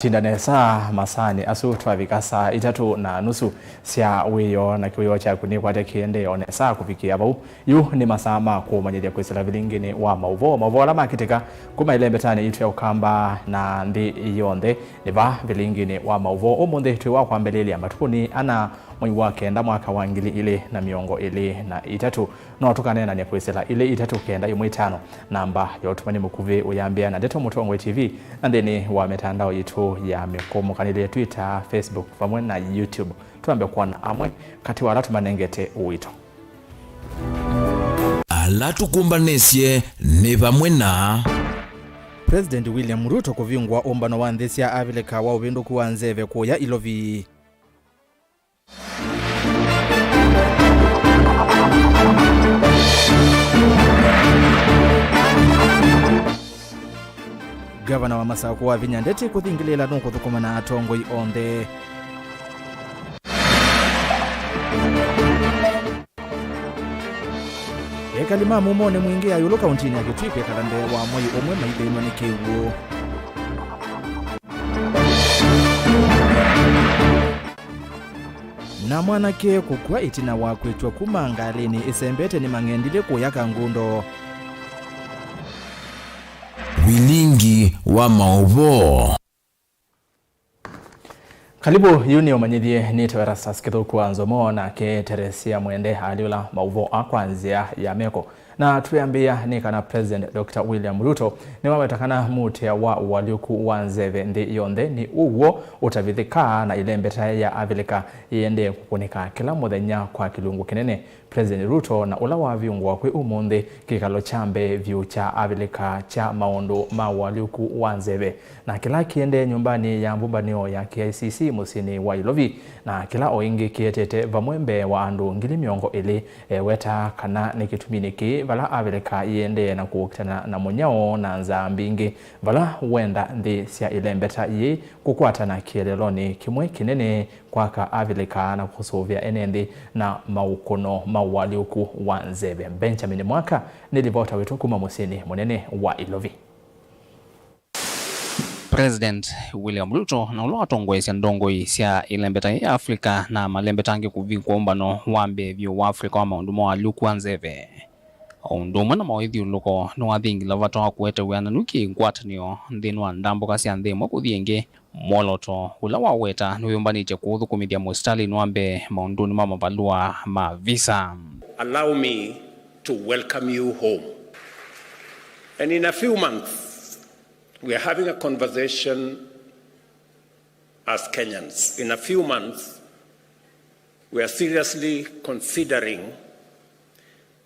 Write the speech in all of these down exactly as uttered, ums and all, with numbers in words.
Tinda nesa masaanĩ asu twavika saa itatũ na nusu sya wĩoo, na kĩwĩoo kyaku nĩkwate kĩendee o nesa kũvikĩa vau. Yu nĩ masaa ma kũmanyĩthya kwĩsĩla vilingĩnĩ wa maũvoo. Maũvoo ala makĩtĩka kuma ĩlembetanĩ yitũ ya Ũkamba na nthĩ yonthe nĩ va vilingĩnĩ wa maũvoo. Ũmũnthĩ twĩ wa kwambĩlĩlya matukũnĩ ana mwei wa kenda mwaka wa ngili ilĩ na mĩongo ĩlĩ na itatũ. No tũkaneenany'a kwĩsĩla ilĩ itatũ kenda ĩmwe itano, namba ya ũtũmani mũkuvĩ ũyambĩa na Ndeto Mũtongoi T V, na nthĩnĩ wa mĩtandao yitũ ya mĩkũmũkanĩlye, Twitter, Facebook, vamwe na YouTube. Twambe kwona amwe katĩ wa ala tũmanengete ũito. Ala tũkũmbanĩsye nĩ vamwe na President William Ruto kũvingũa ũmbano wa nthĩ sya Avilika wa ũvĩndũku wa nzeve kũya Ilovi. Ngavana wa Masakũ wavinya ndeti kũthingĩlĩĩla nũkũthũkũma na atongoi onthe. Ekali ma mũmonĩ mwingĩ ya ĩũlũ kauntinĩ ya Kitui kwĩkala mbee wa mwei ũmwe maithĩnw'a nĩ kĩw'ũ. Na mwanake kũkw'a ĩtina wa kwĩtw'a kuma ngalĩnĩ ĩsembete nĩ mang'endilĩ kũya Kangundo. Vilingi wa maũvoo. Kalibu, yu nĩ ũmanyĩthye nĩ Tewerastus Kĩthũku wa Nzomo, nake Teresia Mwende alyũla maũvoo a kwa nzĩa ya meko. Na twĩambĩĩa nĩ kana President Doctor William Ruto nĩwaweta kana mũtĩa wa ũalyũku wa nzeve nthĩ yonthe nĩ ũw'o ũtavithĩkaa, na ĩlembeta ya Avilika yĩendee kũkũnĩka kĩla mũthenya kwa kĩlungu kĩnene. President Ruto na ũla wavingũa kwĩ ũmũnthĩ kĩkalo kya mbee vyũ kya Avilika kya maũndũ ma ũalyũku wa nzeve, na kĩla kĩendee nyũmbanĩ ya mbũmbanĩo ya K I C C mũsyĩnĩ wa Ilovi, na kĩla o ĩngĩ kĩetete vamwe mbee wa andũ ngili mĩongo ĩlĩ, ewetaa kana nĩ kĩtuminĩ kĩĩ vala Avilika yĩendee na kũkitana na mũnyao na nzaa mbingĩ, vala wenda nthĩ sya ĩlembeta yĩĩ kũkwatana kĩeleelonĩ kĩmwe kĩnene kwaka Avilika na kũsũvĩa ene nthĩ na maũkũno ma ũalyũku wa nzeve. Benjamin Mwaka nĩ livota witũ kuma mũsyĩnĩ mũnene wa Ilovi. President William Ruto na ũla watongoesya ndongoi sya ĩlembeta ya Africa na malembeta angĩ kũvingũa ũmbano wa mbee vyũ wa Africa wa maũndũ ma ũalyũku wa nzeve, o ũndũ ũmwe na maũithyũlũlũko, nĩwathingila vata wa kũete wĩananu kĩ ngwatanĩo nthĩnĩ wa ndambũka sya nthĩ ĩmwe kũthi ĩngĩ, mwolooto ũla waweta nĩwĩyũmbanĩtye kũũthũkũmĩthya mũsitalĩnĩ wa mbee maũndũnĩ ma mavalũa ma visa. Allow me to welcome you home. And in a few months, we are having a conversation as Kenyans. In a few months, we are seriously considering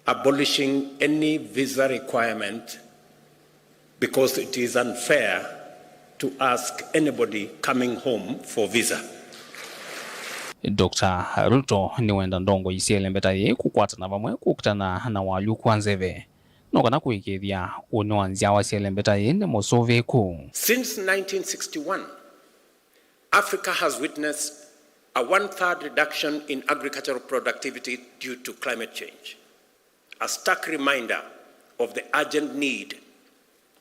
abolishing any visa requirement because it is unfair to ask anybody coming home for visa. Doctor Ruto nĩwenda ndongoi sya ĩlembeta yĩĩ kũkwatana vamwe kũkitana na ũalyũku wa nzeve, no kana kũĩkĩĩthya ũnĩ wa nzyawa sya ĩlembeta yĩĩ nĩ mũsũvĩĩku. Since nineteen sixty-one, Africa has witnessed a one-third reduction in agricultural productivity due to climate change, a stark reminder of the urgent need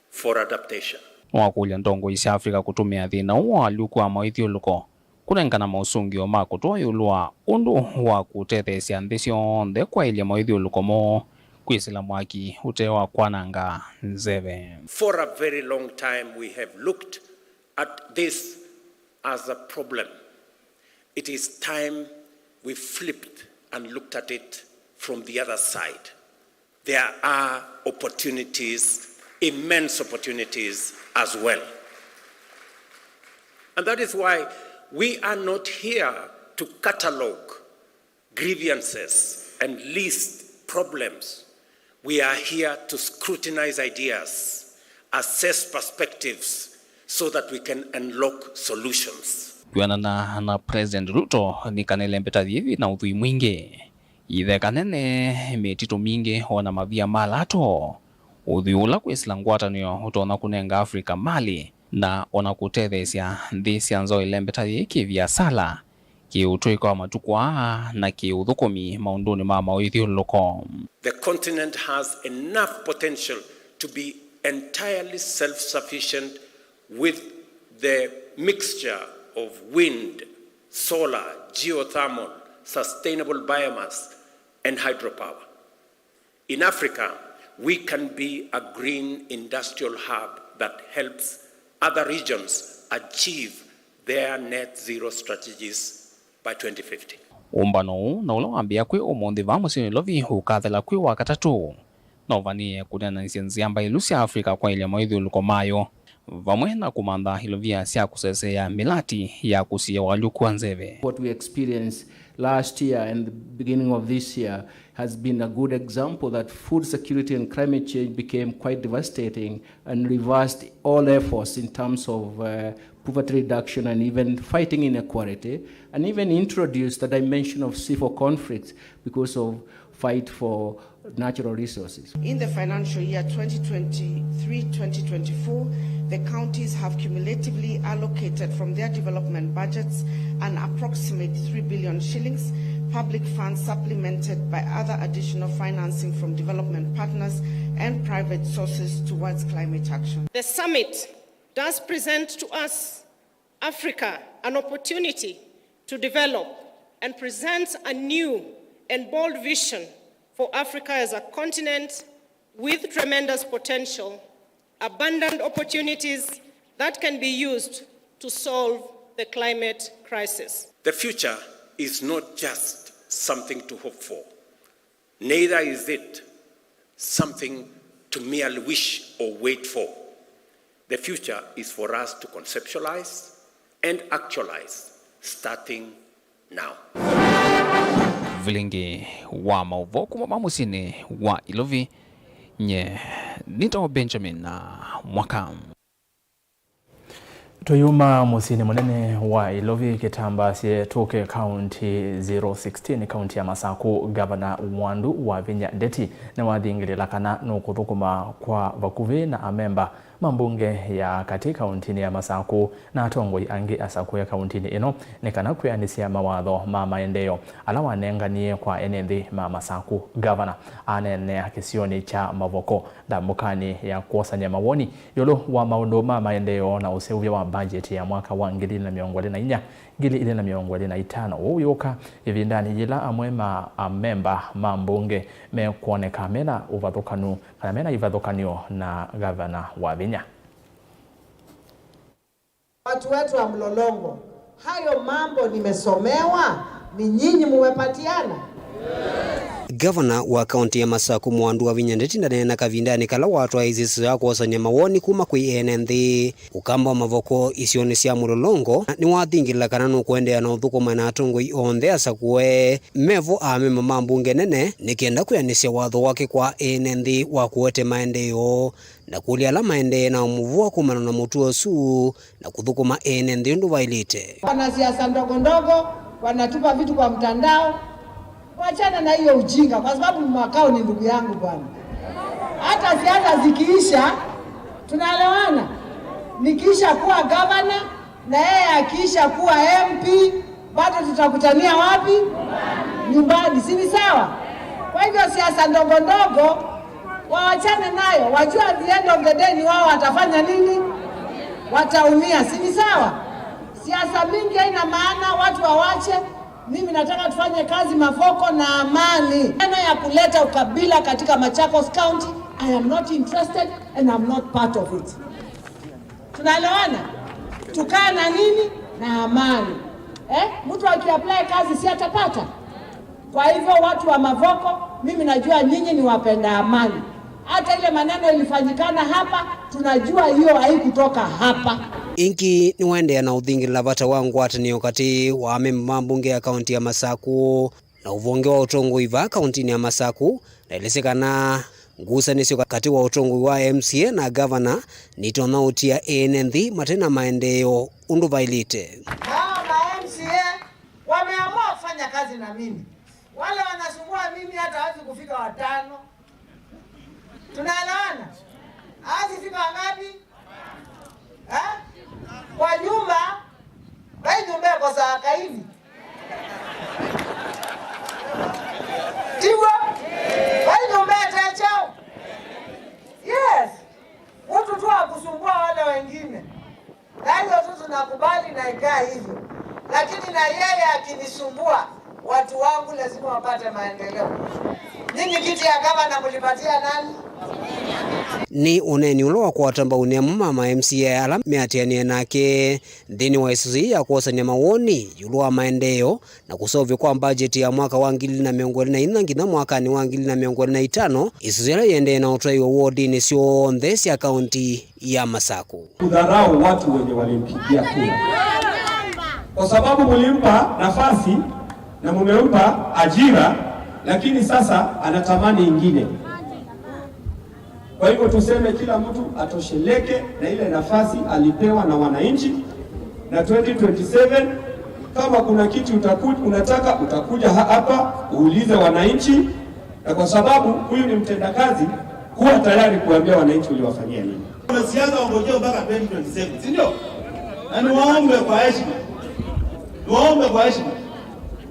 for adaptation. Nĩwakũlya ndongoi sya Africa kũtũmĩa thĩna ũũ wa ũalyũku wa maũithyũlũko kũnengana maũsũngĩo ma kũtũa ĩũlũ wa ũndũ wa kũtetheesya nthĩ syonthe kwaĩlya maũithyũlũko moo kwĩsĩla mwaki ũte wa kwananga nzeve. For a very long time we have looked at this as a problem. It is time we flipped and looked at it from the other side. There are opportunities, immense opportunities as well. And that is why we are not here to catalogue grievances and list problems. We are here to scrutinize ideas, assess perspectives, so that we can unlock solutions. Kwĩanana na President Ruto, nĩ kana ĩlembeta yĩĩ yĩ na ũthwii mwingĩ, itheka nene, mĩtitũ mingĩ, o na mavia ma lato. Ũthwii ũla kwĩsĩla ngwatanĩo ũtonya kũnenga Africa malĩ na o na kũtetheesya nthĩ sya nza wa ĩlembeta yĩĩ kĩ-viasala, kĩ-ũtũĩka wa matukũ aa, na kĩ-ũthũkũmi maũndũnĩ ma maũithyũlũlũko. The continent has enough potential to be entirely self-sufficient with the Mixture of wind, solar, geothermal, sustainable biomass, and hydropower. In Africa, we can be a green industrial hub that helps other regions achieve their net zero strategies by twenty fifty. Ũmbano ũũ na ũla wambĩĩa kwĩ ũmũnthĩ vaa mũsyĩnĩ Nairobi ũkathela kwĩ wa katatũ. No vanĩe kũneenanĩsya nzĩa mbaĩlu sya Africa kwaĩlya maũthyũlũko mayo, vamwe na kũmantha ilovia sya kũseseea mĩlati ya kũsiĩĩa ũalyũku wa nzeve. What we experienced last year and the beginning of this year has been a good example that food security and climate change became quite devastating and reversed all efforts in terms of, uh, poverty reduction and even fighting inequality, and even introduced the dimension of civil conflicts because of fight for natural resources. In the financial year twenty twenty-three twenty twenty-four, the counties have cumulatively allocated from their development budgets an approximate three billion shillings, public funds supplemented by other additional financing from development partners and private sources towards climate action. The summit does present to us Africa an opportunity to develop and presents a new and bold vision for Africa as a continent with tremendous potential, abundant opportunities that can be used to solve the climate crisis. The future is not just something to hope for. Neither is it something to merely wish or wait for. The future is for us to conceptualize and actualize starting now. Vilingi wa maũvoo kuma vaa mũsyĩnĩ wa Ilovi, nye nĩtawa Benjamin Mwaka. Tũyuma mũsyĩnĩ mũnene wa Ilovi, kĩtambasye tũke kaunti zero sixteen, kaunti ya Masaku, Gavana Mwandu Wavinya Ndeti nĩwathingĩlĩla kana nũkũthũkũma kwa vakuvĩ na amemba ma mbunge ya katĩ kauntinĩ ya Masaku na atongoi angĩ asakũe kauntinĩ ĩno nĩ kana kwĩanĩsya mawatho ma maendeeo ala wanenganie kwa ene nthĩ ma Masaku. Gavana aneenea kĩsionĩ kya Mavoko ndambũkanĩ ya kwosany'a mawoni ĩũlũ wa maũndũ ma maendeeo na ũseũvya wa mbangeti ya mwaka wa ngili ilĩ na mĩongo ĩlĩ na inya, ngili ilĩ na mĩongo ĩlĩ na itano. Ũu wĩũka ĩvindanĩ yĩla amwe ma amemba ma mbunge mekwoneka mena ũvathũkanu kana mena ivathũkanio na Gavana Wavinya. Watu wetu wa Mlolongo, hayo mambo nimesomewa, ni nyinyi mumepatiana? Gavana wa kaunti ya Masaku Mwandu Wavinya Ndeti ndaneena kavindanĩ kala watwaĩĩsye ĩsĩso ya kwosany'a mawoni kuma kwĩ ene nthĩ. Ũkamba wa Mavoko isionĩ sya Mlolongo nĩwathingĩlĩla kana nũkũendeea na ũthũkũma na atongoi onthe asakũe mevo amemba ma mbunge nene nĩ kenda kwĩanĩsya watho wake kwa ene nthĩ wa kũete maendeeo na kũlya ala maendee na mũvũa kumana na mũtuo ũsu na kũthũkũma ene nthĩ ũndũ vaĩlĩte. Wanasiasa ndogo ndogo wanatupa vitu kwa mtandao. Wachana na hiyo ujinga, kwa sababu Makau ni ndugu yangu bwana. Hata siasa zikiisha, tunaelewana. Nikiisha kuwa gavana na yeye akiisha kuwa M P, bado tutakutania wapi? Nyumbani, si ni sawa? Kwa hivyo siasa ndogo ndogo wawachane nayo, wajua at the end of the day ni wao watafanya nini? Wataumia, si ni sawa? Siasa mingi haina maana, watu wawache. Mimi nataka tufanye kazi Mavoko na amani. Maneno ya kuleta ukabila katika Machakos County, I am not interested and I'm not part of it. Tunaelewana? Tukae na nini? Na amani. Eh? Mtu akiapply kazi si atapata? Kwa hivyo watu wa Mavoko, mimi najua nyinyi ni wapenda amani. Hata ile maneno ilifanyikana hapa, tunajua hiyo haikutoka hapa. Ĩngĩ nĩwaendeea na ũthingĩlĩla vata wa ngwatanĩo katĩ wa amemba ma mbunge ya kaunti ya Masaku na ũvonge wa ũtongoi vaa kauntinĩ ya Masaku, na elesye kana ngusanĩsyo katĩ wa ũtongoi wa M C A na gavana nitonya ũtia ene nthĩ mate na maendeeo ũndũ vaĩlĩte. Hawa ma M C A wameamua kufanya kazi na mimi. Wale wanasumbua mimi hata hawezi kufika watano. Tunaelewana? Hawezi fika wangapi? Eh? Kwa nyumba, vai nyumba ĩkosaa kaini. Tiw'o? Vai nyumba ĩte kyaũ? Yes. Mtu tu akusumbua wale wengine. Na hiyo tu tunakubali. Naikaa hivyo. Lakini na yeye akinisumbua, watu wangu lazima wapate maendeleo. Nyinyi kiti ya gavana mlipatia nani? Nĩ ũneeni ũla wakwata mbau nĩ amwe ma ma M C A ala meatĩanĩe nake nthĩnĩ wa ĩsusu yĩĩ ya kwosany'a mawoni ĩũlũ wa maendeeo na kũseũvw'a kwa mbajeti ya mwaka wa ngili na mĩongo ĩlĩ na inya nginya mwakanĩ wa ngili na mĩongo ĩlĩ na itano, ĩsusu yĩla yĩendee na ũtwaĩwe wodinĩ syonthe sya kaunti ya Masaku. Kudharau watu wenye walimpigia kura. Kwa sababu mlimpa nafasi na mumempa ajira, lakini sasa anatamani ingine. Kwa hivyo tuseme kila mtu atosheleke na ile nafasi alipewa na wananchi, na twenty twenty-seven, kama kuna kitu utaku-, unataka, utakuja ha-, hapa uulize wananchi, na kwa sababu huyu ni mtendakazi, kuwa tayari kuambia wananchi uliwafanyia nini. Wanasiasa wangojea mpaka twenty twenty-seven, si ndio? Na niwaombe kwa heshima, niwaombe kwa heshima,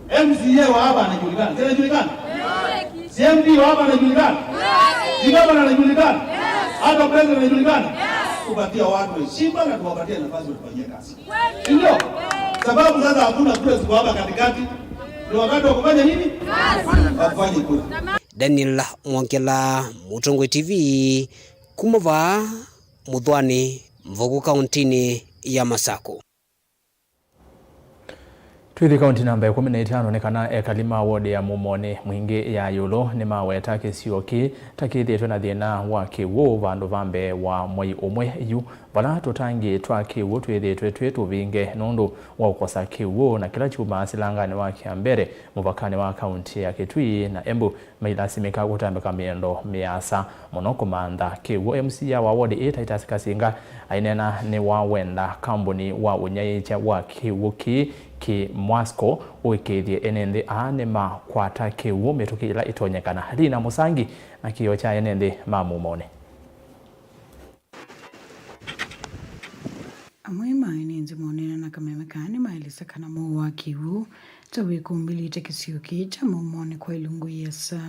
M C A wa hapa anajulikana, si anajulikana? Si M P wa hapa anajulikana? Si gavana anajulikana? Hata president anajulikana? Kupatia watu heshima na tuwapatie nafasi ya kufanyia kazi. Si ndio? Sababu sasa hakuna kura ziko hapa katikati. Ni wakati wa kufanya nini? Wa kufanya kura. Daniel Mwongela, Mũtongoi T V, kuma vaa Mũthwani, Mvuku, kauntinĩ ya Masaku. Twĩthi kaunti namba ĩkũmi na itano, nĩ kana ekali ma wodi ya Mumoni Mwingi ya ĩũlũ nĩmaweta kĩsio kĩĩ ta kĩthĩĩtwe na thĩna wa kĩw'ũ vandũ va mbee wa mwei ũmwe yu, vala tũtangi twa kĩw'ũ twĩthĩĩtwe twĩ tũvinge nũndũ wa ũkosa kĩw'ũ, na kĩla kyumaa silanganĩ wa Kĩambere mũvakanĩ wa kaunti ya Kitui na Embu mailasimĩka kũtambĩka mĩendo mĩasa mũno kũmantha kĩw'ũ. M C A wa wodi ĩĩ Titus Kasinga aineena nĩwawenda kambuni wa ũnyaĩĩkya wa kĩw'ũ kĩĩ kĩ Mwasco ũĩkĩĩthye ene nthĩ aa nĩmakwata kĩw'ũ mĩtũkĩ ĩla ĩtonyekana. Lina Mũsangi na kĩoo kya ene nthĩ ma Mumoni. Amwe ma ene nthĩ moneena na kameme kaa nĩmaelesya kana mũuo wa kĩw'ũ ta wĩkũmbĩlĩte kĩsio kĩĩ kya Mumoni kwa ilungu iasa,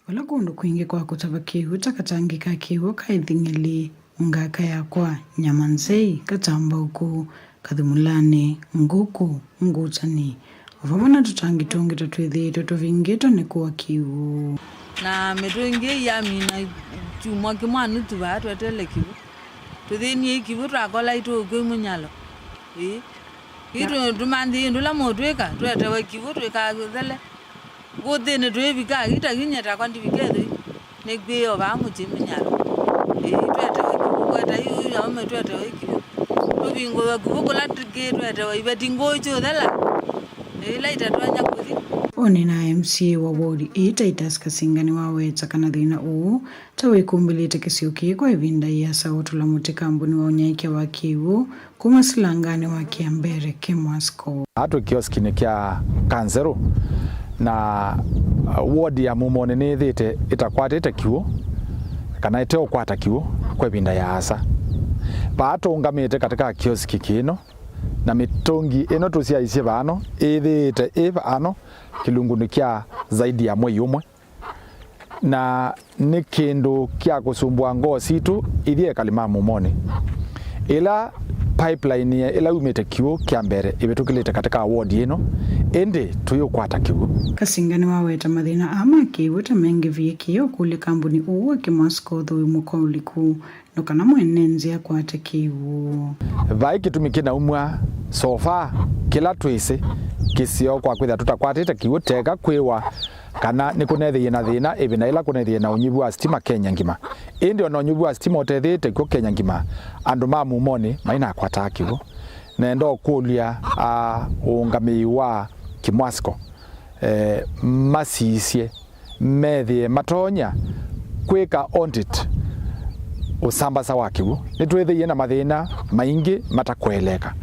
vala kũndũ kwingĩ kwa kũtava kĩw'ũ ta katangi ka kĩw'ũ ka Ithing'eli, Ngaka Yakwa, Nyama Nzei, Katambaũkũ, Kathimulani, Ngũkũ, Ngutani, o vamwe na tũtangi tũngĩ ta twĩthĩĩtwe tũvingĩtwe nĩ kũa kĩw'ũ. Na mĩtũngi ĩĩ yamina kyumwa kĩmwe na nusu vaa tweteele kĩw'ũ. Tũthĩnie kĩw'ũ twakola itũkwĩ mũnyalo. Ĩĩ. Yu tũ-, tũmanthie ĩndũ ĩla mũtwĩka, twetewe kĩw'ũ twĩkaa kĩthele. Ngũthĩnĩ twĩvika, ita kinya takwa ndivike thĩ. Nĩkwĩ o vaa mũkyĩ mũnyalo. Ĩĩ, twetewe kĩw'ũ, kweta yu, yu, aume twetewe kĩw'ũ. Tũvingũwe kĩw'ũ kũla tũkĩ twetewe iveti ngũũ kyũthela. Ĩĩ, ila itatwanya kũthi. One na M C A wa wodi ĩĩ Titus Kasinga nĩwaweta kana thĩna ũũ ta wĩkũmbĩlĩte kĩsio kĩĩ kwa ĩvinda ĩasa ũtũla mũtĩ kambuni wa ũnyaĩĩkya wa kĩw'ũ kuma silanganĩ wa Kĩambere ke Mwasco. Aa twĩ kioskinĩ kya Kanzerũ, na, uh, wodi ya Mumoni nĩyĩthĩĩte ĩtakwatĩte kĩw'ũ kana ĩteũkwata kĩw'ũ kwa ĩvinda yaasa. Vaa tũũngamĩte katika kioski kĩno, na mĩtũngi ĩno tũsyaisye vaano ĩthĩĩte ĩ vaano kĩlungunĩ kya zaidi ya mwei ũmwe. Na nĩ kĩndũ kya kũsumbũa ngoo sitũ ithyĩ ekali ma Mumoni. Ĩla pipeline ĩla yumĩte kĩw'ũ Kĩambere ĩvĩtũkĩlĩte katika wodi ĩno, ĩndĩ tũyũkwata kĩw'ũ. Kasinga nĩwaweta mathĩna aa ma kĩw'ũ ta mengĩvie kĩĩ ũkũlya kambuni ũũ wa Kĩmasco ũthũimũ kwa ũliku nĩ kana mwene nzĩa akwate kĩw'ũ. Vai kĩtumi kĩnaumw'a so far kĩla twĩsĩ kĩseo kwa kwĩthĩa tũtakwatĩte kĩw'ũ teka kwĩwa kana nĩkũnethĩie na thĩna ĩvinda ĩla kũnethĩie na ũnyivu wa sitima Kenya ngima. Ĩndĩ ona ũnyivu wa sitima ũtethĩĩte kw'o Kenya ngima, andũ ma Mumoni mainakwataa kĩw'ũ. Nenda ũkũlya, a, ũũngamĩi wa Kĩmasco, eh, masisye methĩe matonya kwĩka audit ũsambasa wa kĩw'ũ. Nĩtwĩthĩie na mathĩna maingĩ matakũeleeka,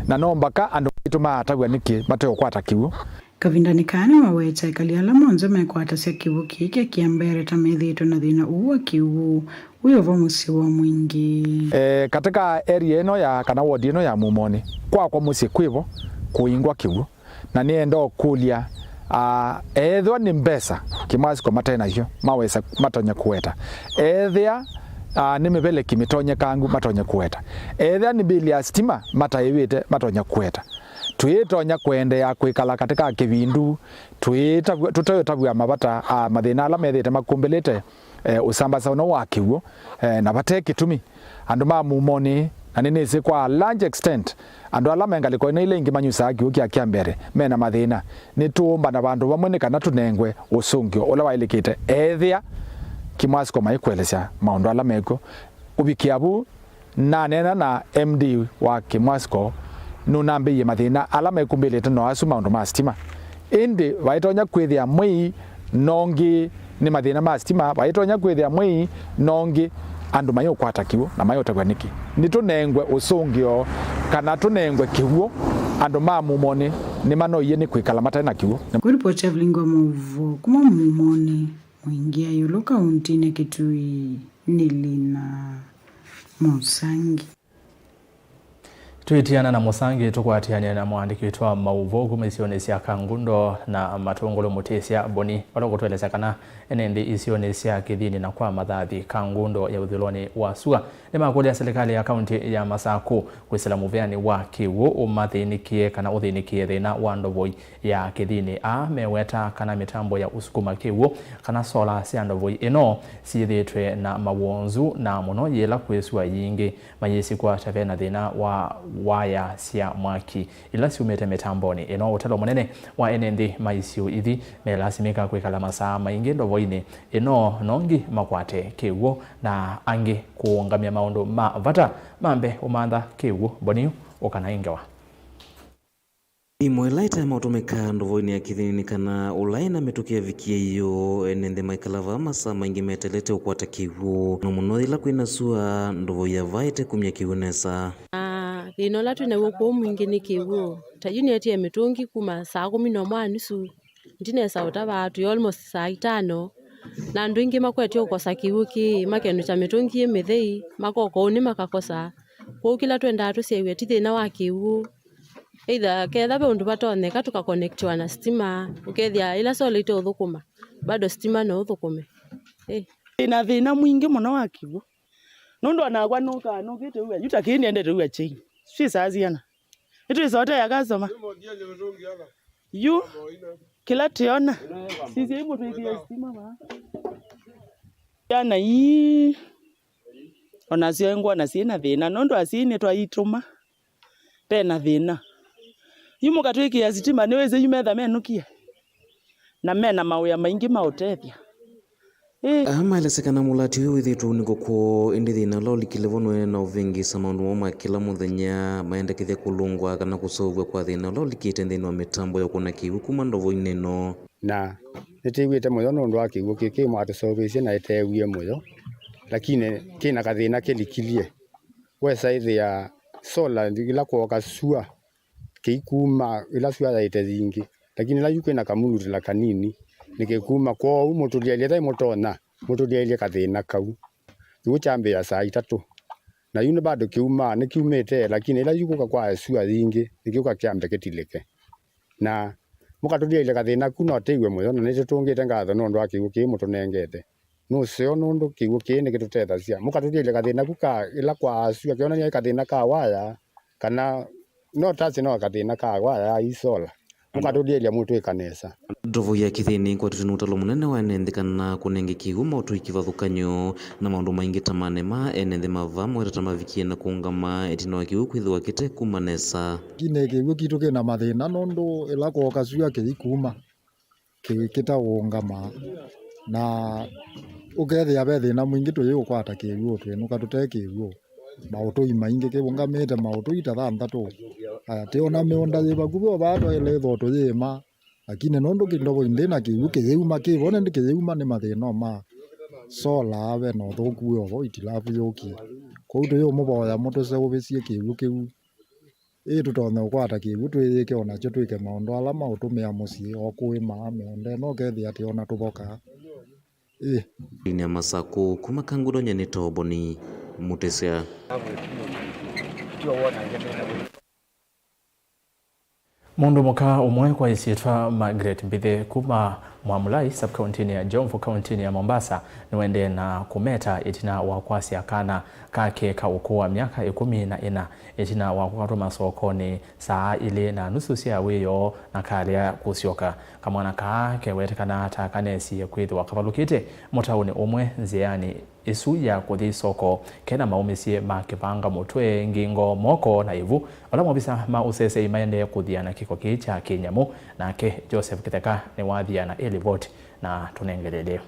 na no mbaka andũ maitũ maatavw'a nĩkĩ mateũkwata kĩw'ũ. Kavindanĩ kaa nĩwaweta ekali ala monthe mekwatasya kĩw'ũ kĩĩ kya Kĩambere ta methĩĩtwe na thĩna ũũ wa kĩw'ũ wĩ o va mũsyĩ wa Mwingi. Eh, katika area ĩno ya, kana ward ĩno ya Mumoni, kwakwa mũsyĩ kwĩvo kũingwa kĩw'ũ. Na nĩenda ũkũlya, ah, ethĩwa nĩ mbesa Kĩmasco mate nasyo, mawesa, matonya kũweta. Ethĩa Aa, nĩ mĩveleki mĩtonyekangu matonye kũweta. Ethĩa nĩ mbili ya sitima mataĩvĩte, matonya kũweta. Twĩtonya kũendeea kwĩkala katĩ ka kĩvindu, twĩtavw'a-, tũteũtavw'a mavata, aa, mathĩna ala methĩĩte makũmbĩlĩte, eh, ũsambaza ũno wa kĩw'ũ, eh, na vate kĩtumi. Andũ ma mumonĩ, na nĩnĩsĩ kwa a large extent, andũ ala me ngalĩko ĩno ila ingĩ manyusaa kĩw'ũ kya kĩambere, mena mathĩna. Nĩtũũmbana vandũ vamwe nĩ kana tũnengwe ũsũngĩo ũla waĩlĩkĩte ethĩa Kimwasco maikũelesya maũndũ ala mekw'o. Ũvikĩa vu, naneena na M D wa Kimwasco, nũnambĩie mathĩna ala mekumbĩlĩte no asu maũndũ ma sitima. Ĩndĩ vaitonya kwĩthĩa mwei nongĩ nĩ mathĩna ma sitima, vaitonya kwĩthĩa mwei nongĩ andũ mayũkwata kĩw'ũ na mayũtavw'a nĩkĩ. Nĩtũnengwe ũsũngĩo kana tũnengwe kĩw'ũ andũ ma mumonĩ nĩmanoie nĩ kwĩkala mate na kĩw'ũ. Kũripoti ya Vilingi wa Maũvoo kuma mumonĩ, Mwingi ya ĩũlũ kauntinĩ Kitui, nĩ Lina Mũsangi. Twĩtiana na Mũsangi, tũkwatĩanĩa na mũandĩki witũ wa maũvoo kuma isionĩ sya Kangundo na Matũngũlũ Mũtĩsya Boni, vala ũkũtũelesya kana ene nthĩ isionĩ sya Kĩthini na kwa Mathathi, Kangundo ya ũthũĩlonĩ wa sua, nĩmakũlya silikalĩ ya kaunti ya Masakũ kwĩsĩla mũvĩanĩ wa kĩw'ũ ũmathĩnĩkĩe kana ũthĩnĩkĩe thĩna wa ndovoi ya Kĩthini. Aa meweta kana mĩtambo ya ũsukuma kĩw'ũ kana sola sya ndovoi ĩno syĩthĩĩtwe na mawonzu, na mũno yĩla kwĩ sua yingĩ, mayĩsĩ kwata ve na thĩna wa waya sya mwaki ila syumĩte mĩtambonĩ ĩno. Ũtalo mũnene wa ene nthĩ ma isio ithi melasimĩka kwĩkala masaa maingĩ ndovoinĩ ĩno nongi makwate kĩw'ũ na angĩ kũũngamya maũndũ ma vata mambe ũmantha kĩw'ũ. Boni ũkana ingewa. Imo ĩla ĩtae maũtũmĩka ndovoinĩ ya Kĩthini nĩ kana ũla ĩna mĩtũkĩ avikie ĩyoo, ene nthĩ maikala vaa masaa maingĩ metelete ũkwata kĩw'ũ, no mũno yĩla kwĩna sua, ndovoi ya vaa ĩtekumya kĩw'ũ nesa. Na thĩna ũla twĩ naw'o kũũ mwingĩ nĩ kĩw'ũ. Ta yu nĩetie mĩtũngi kuma saa kũmi na ũmwe na nusu, ndinesa ũtavaa twĩ almost saa itano, na andũ aingĩ makwetye ũkosa kĩw'ũ kĩĩ, makenũkya mĩtũngi ĩ mĩthei, makoka ũnĩ makakosa. Kwoou kĩla twendaa tũsyaĩw'e ti thĩna wa kĩw'ũ, either ketha ve ũndũ vatonyeka tũkaconnectiwa na sitima, ũkethĩa ĩla sola iteũthũkũma, bado sitima no ũthũkũme. Ĩ. Ĩna thĩna mwingĩ mũno wa kĩw'ũ. Nũndũ onakwa nũkaa nũkĩte wĩa, yu ta kĩĩ nĩendete wĩa chain. Sijui saa siana. Nĩtwĩsotea customer. Yu, kĩla tĩona, sisya imũtwĩkĩe sitima vaa. Yana ii, onasyo ngwona syĩ na thĩna, nũndũ asyai nĩtwaitũma. Tena thĩna. Yu mũkatwĩkĩa sitima, nĩwĩsĩ yu metha menũkie. Na mena mawĩa maingĩ ma ũtethya. Ĩĩ. Aa maelesya kana mũlati ũyũ wĩthĩĩtwe ũnĩkwa kwoo, ĩndĩ thĩna ũla ũlikile vo nũenee na ũvĩngĩĩsa maũndũ moo ma kĩla mũthenya, maendekethya kũlũngwa kana kũseũvw'a kwa thĩna ũla ũlikĩte nthĩnĩ wa mĩtambo ya kũna kĩw'ũ kuma ndovoinĩ ĩno. Na nĩtĩw'ĩte mũyo nũndũ wa kĩw'ũ kĩĩ kĩmwatũseũvĩsye na ĩteewie mũyo, lakini kĩna kathĩna kĩlikilye. Wesa ĩthĩa sola ila kwooka sua, kĩikuma ĩla sua yaĩte yingĩ, lakini ĩla yu kwĩna kamulutĩla kanini, nĩkĩkuma. Kwoou mũtũlyaĩlye, ĩtai mũtonya, mũtũlyaĩlye kathĩna kau. Kĩw'ũ kyambĩĩa saa itatũ, na yu nĩ bado kĩumaa, nĩkiumĩte, lakini ĩla yu kũka kwa sua yingĩ, nĩkĩũka kyambe kĩtilĩke. Na mũkatũlyaĩlye kathĩna ku, no tĩw'e mũyo, na nĩtũtũngĩte ngatho nũndũ wa kĩw'ũ kĩĩ mũtũnengete. Nũseo nũndũ kĩw'ũ kĩĩ nĩkĩtũtethasya. Mũkatũtyaĩlya kathĩna ku ka ĩla kwa sua, kĩonany'a ĩ kathĩna ka waya, kana no tasye no kathĩna ka waya ii sola. Mũkatũtyaĩlya mũtwĩka nesa. Ndovo ya Kĩthĩnĩ ĩkwatĩtwe nĩ ũtalo mũnene wa ene nthĩ kana kũnenge kĩw'ũ maũtũi kĩvathũkany'o na maũndũ maingĩ ta manema. Ene nthĩ ma vaa maweta ta mavikie na kũũngama ĩtina wa kĩw'ũ kwĩthĩwa kĩte kuma nesa. Kĩnĩ kĩw'ũ kitũ kĩna mathĩna nũndũ ĩla kwooka sua kĩikuma kĩ-, kĩtaũũngama, na ũkethĩa ve thĩna mwingĩ tũyĩũkwata kĩw'ũ, twĩnũka tũte kĩw'ũ. Maũtũi maingĩ kĩũngamĩte maũtũi ta thanthatũ. Aya, tĩona mĩũnda yĩ vakuvĩ o vaa twaĩle ĩthoo tũyĩĩma, lakini nũndũ kĩndovo ndĩ na kĩw'ũ kĩyĩuma, kĩvo nĩndĩ kĩyĩuma nĩ mathĩna ma sola, ve na ũthũku wĩ ovo, itilafu yũkie. Kwoou tũyĩũmũvoya mũtũseũvĩsye kĩw'ũ kĩu. Ĩĩ tũtonya ũkwata kĩw'ũ twĩyĩke o nakyo twĩke maũndũ ala maũtũmĩa mũsyĩ, o kũĩma, mĩũnda ĩno ũkethĩa atĩ ona tũvokaa. Ĩĩ. Linia Masakũ, kuma Kangundo nyie nĩ Toboni Mũtĩsya. Mũndũ mũka ũmwe kwa ĩsyĩtwa Margaret Mbithe kuma Mwamulai sub-kauntinĩ ya Jomvu kauntinĩ ya Mombasa nĩwaendee na kũmeta ĩtina wa kwasya kana kake ka ũkũũ wa myaka ĩkũmi na ĩna ĩtina wa kũkatũma sokonĩ saa ilĩ na nusu sya wĩoo na kalea kũsyoka. Kamwana kaa kewetekana ta kanesie kwĩthĩwa kavalũkĩte mũtaũnĩ ũmwe nzĩanĩ ĩsu ya kũthi soko kena maũmĩsye ma kĩvanga mũtwe, ngingo, moko na ĩvu. Ala maovisa ma ũseseĩ maendee kũthiana kĩko kĩĩ kya kĩnyamũ, nake Joseph Kĩtheka nĩwathiana ĩlivoti na tũnengeleelye.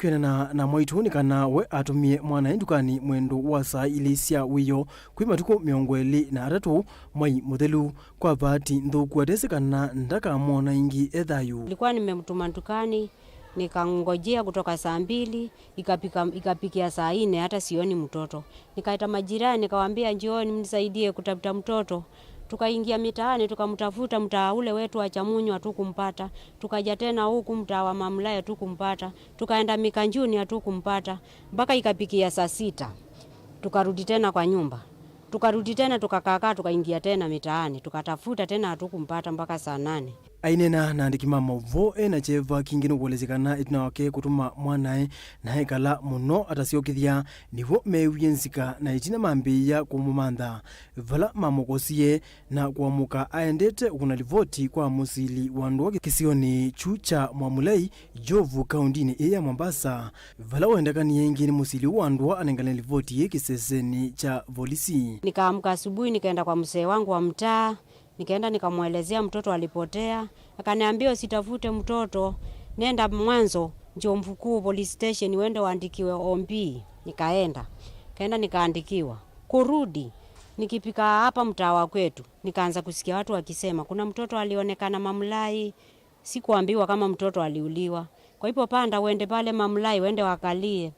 Kwĩanana na mwaitũ nĩ kana we atũmie mwanae ndukanĩ mwendo wa saa ilĩ sya wĩoo kwĩ matukũ mĩongo ĩlĩ na atatũ mwai mũthelu. Kwa vaati nthũku atesĩ kana ndakamwona ĩngĩ e thayũ. Nilikuwa nimemtuma dukani, nikangojea kutoka saa mbili, ikapika, ikapikia saa nne, hata sioni mtoto. Nikaita majirani, nikawaambia, "Njooni mnisaidie kutafuta mtoto." Tukaingia mitaani, tukamtafuta mtaa ule wetu wa Chamunyu, hatukumpata. Tukaja tena huku mtaa wa Mamulai, hatukumpata. Tukaenda Mikanjuni, hatukumpata. Mpaka ikapikia saa sita. Tukarudi tena kwa nyumba. Tukarudi tena, tukakaakaa, tukaingia tena mitaani. Tukatafuta tena, hatukumpata mpaka saa nane. Aineena na andĩki ma maũvoo e na kyeva kingĩ nũkũelesya kana ĩtina wake kũtũma mwanae na ekala mũno atasyokethya, nĩw'o meewie nzika na ĩtina mambĩĩa kũmũmantha. Vala mamũkosie na kũamũka aendete ũkũna livoti kwa mũsili wa ndũa kĩsionĩ kyu kya Mwamulai, Jomvu, kaũndinĩ ĩĩ ya Mombasa. Vala wendekanie ĩngĩ nĩ mũsili ũũ wa ndũa anengane livoti yĩ kĩsesenĩ kya volisi. Nikaamka asubuhi, nikaenda kwa mzee wangu wa mtaa, nikaenda nikamwelezea mtoto alipotea. Akaniambia, "Usitafute mtoto, nenda mwanzo Jomvu Kuu police station, uende uandikiwe O B." Nikaenda, kaenda nikaandikiwa. Kurudi, nikifika hapa mtaa wa kwetu, nikaanza kusikia watu wakisema, "Kuna mtoto alionekana Mamulai." Sikuambiwa kama mtoto aliuliwa. Kwa hivyo panda uende pale Mamulai, uende wakalie.